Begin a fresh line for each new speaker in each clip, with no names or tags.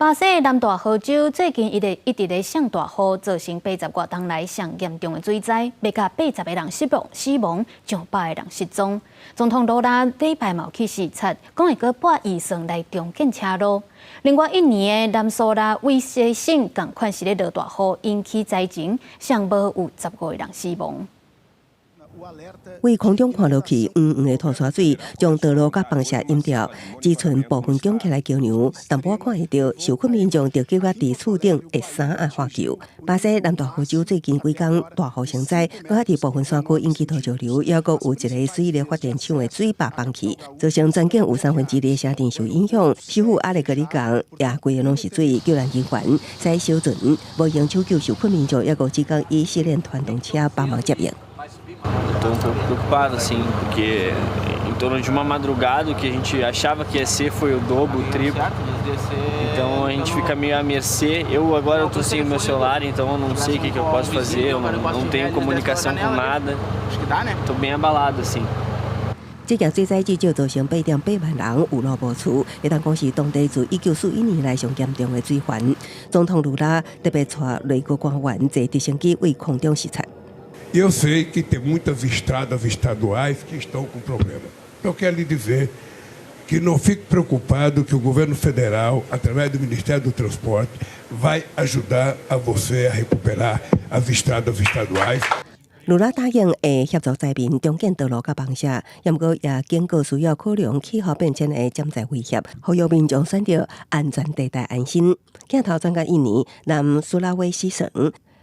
巴西南大河州最近一直一直咧上大雨，造成80外冬來上嚴重的水災，欲共80個人死亡，上百個人失蹤。總統盧拉禮拜嘛去視察，講會閣撥預算來重建車路。另外，印尼的南蘇拉威西省仝款是咧落大雨，引起災情，上無有15個人死亡。
對空中看落去，黃黃的土沙水將道路佮房舍淹掉，只賰部分囧起來橋梁，淡薄看會著受困民眾著急啊佇厝頂的衫仔喝救。巴西南大河州最近幾工大雨成災，閣較佇部分山區引起土石流，抑閣有一个水力發電廠的水壩崩去，造成全境有三分之二的城鎮受影響。首府阿勒格里港也規个攏是水，救援人員駛小船無閒搶救受困民眾，抑閣只講以訓練傳動車幫忙接應。
Estou um pouco preocupado, assim, porque em torno de uma madrugada o que a gente achava que ia ser foi o dobro, o triplo. Então a gente fica meio à mercê. Eu agora eu tô sem o meu celular, então eu não sei o que que eu posso fazer, eu não tenho comunicação com nada. Tô bem abalado, assim.
這件水災至少造成8.8萬人有路無厝，會當講是當地自1941年來上嚴重的水患。總統盧拉特別帶內閣官員坐直升機對空中視察。
Eu sei que tem muitas estradas estaduais que estão com problema. Eu quero lhe dizer que não fique preocupado que o governo federal, através do Ministério do Transporte, vai ajudar a você a recuperar as estradas estaduais.
盧拉答應會協助災民重建道路佮房舍，毋過也警告需要考量氣候變遷的潛在威脅，呼籲民眾選擇安全地帶安心。鏡頭轉到印尼南蘇拉威西省。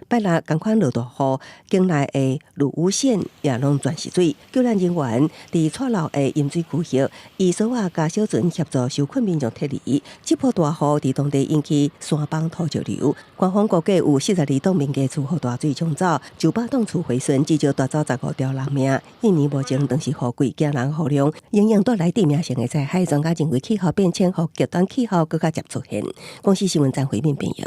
拜六仝款落大雨，境內的魯烏縣也攏全是水。救援人員佇錯漏的飲水區域，以索仔佮小船協助受困民眾撤離。這波大雨佇當地引起山崩土石流，官方估計有42棟民家厝予大水沖走，900棟厝毀損，至少帶走15條人命。印尼目前當時雨季驚人雨量，仍然帶來致命性的災害。專家認為氣候變遷予極端氣候閣較捷出現。公視新聞張惠敏編譯。